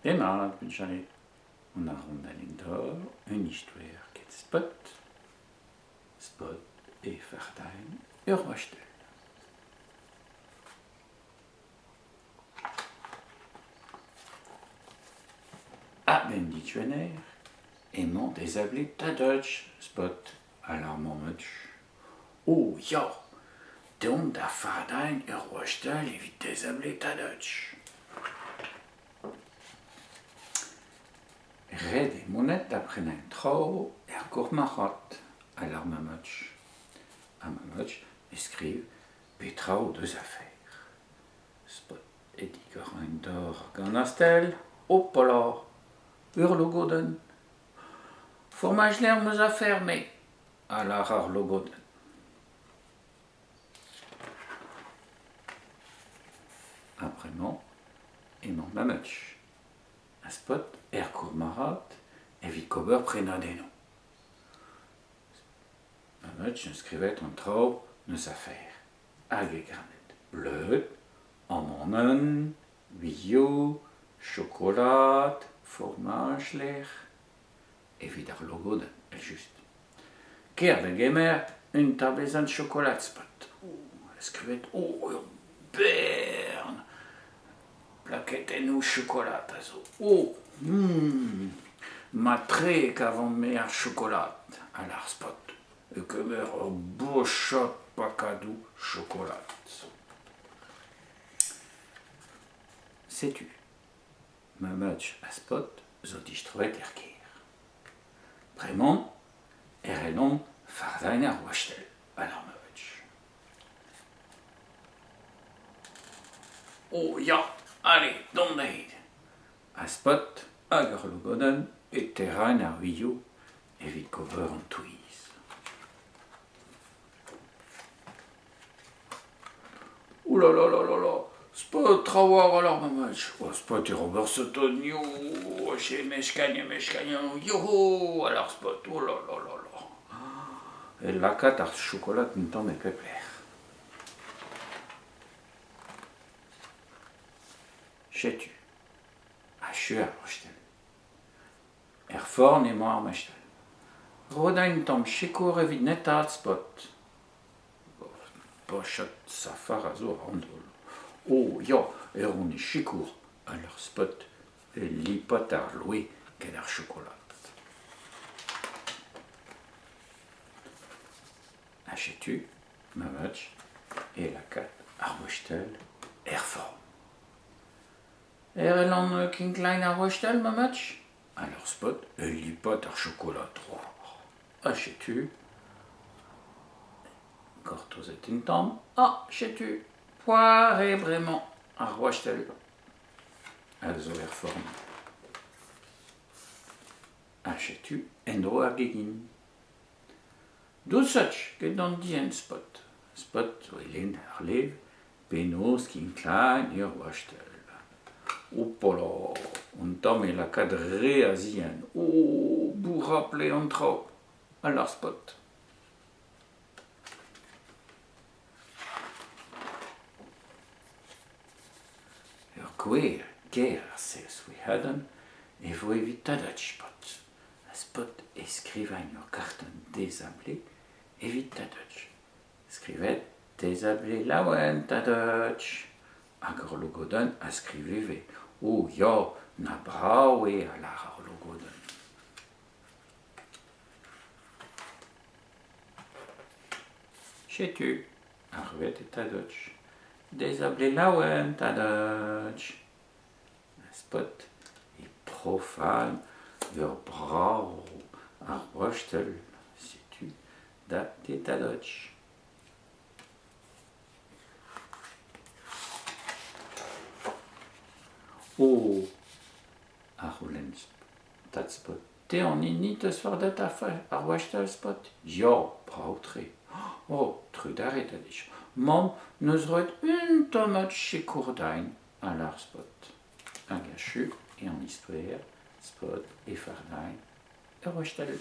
Demat, Bujale. On a rondalen d'or, une histoire get spot. Spot e fardain ur wastell. A-benn dictionnaire, emañ dezablet Tadutch Spot alarmant much. Oh ya, deomp da fardain ur wastell evit dezablet Tadutch. Ret eo monet da prenañ traoù er gourmarc'had, a lâr ma match. Ha ma match e skriv petra o deus afer. Spot e digor an dor gant astell, hopala, ur logodenn. Fourmaj-lêr 'm eus afer me, a lâr ar logodenn. Ha bremañ emañ ma match. Ha Spot er gourmarc'had evit ober prenadennoù. Ma match 'neus skrivet an traoù 'neus afer. Hag e garnet bleud, amanenn, uioù, chokolad, fourmaj-lêr. Evit ar logodenn, evel-just. Ker da gemer un tablezenn chokolad Spot. Skrivet oh ur bern plaketennoù chokolad a zo. Oh mat-tre e kavan-me ar chokolad, a lâr Spot, e kemer ur bochad pakadoù chokolad. Setu ma match ha Spot zo distroet er gêr. Bremañ e c'hellomp fardañ ar wastell a lâr ma match. Oh ya, allez, dont dezhi. Ha Spot hag ur logodenn e terrain ar uioù evit ober an touiz. Oh là là là là là, Spot trawalc'h a lâr ma match. Oh, Spot e ober sotonioù, che meskagn, meskagn, yoho, a lâr Spot, oh là là là là. E lakaat ar chokolad un tamm e pep lec'h. Setu, achu ar wastell. Er forn emañ ar mestr. Ro din un tamm sikour evit netaat Spot. Bochad safar a zo àr an daol. Oh ya, e ran e sikour a lâr Spot e lipat ar loe get ar chokolad. Ha setu ma match é lakaat ar wastell er forn. E c'hellan kinklañ ar wastell, ma match? A lâr Spot e lipat ar chokolad droch. Ha setu gortozet un tamm. Ah, setu poar eo bremañ ar wastell a zo er forn. Ha setu en-dro ar gegin. Dousoc'h get an dienn Spot. Spot zo e lenn ar levr penaos kinklañ ur wastell. Hopala, un tamm e lakaat re a zienn. Oh, bourrapl eo an traoù, a lâr Spot. Ur gwer ger a sell e vo evit Tadad Spot. Ha Spot e skrivañ ur gartenn dezhañ evit Tadad. Skrivet dezhañ laouen Tadad. Hag ur logodenn a skriv ivez. Oh ya, na brav eo a lâr ar logodenn. Setu, arruet eo Tadotch. Deiz-ha-bloaz laouen, Tadotch. Spot e profan ur brav ar wastell. Setu da Tadotch. Oh, a c'houlenn Tad Spot. Te an hini 'teus fardet ar wastell, Spot? Ya, brav-tre. Oh, trugarez da dich. Mamm 'neus roet un tammad sikour din, a lâr Spot. Hag achu eo an istoer, Spot e fardañ ur wastell.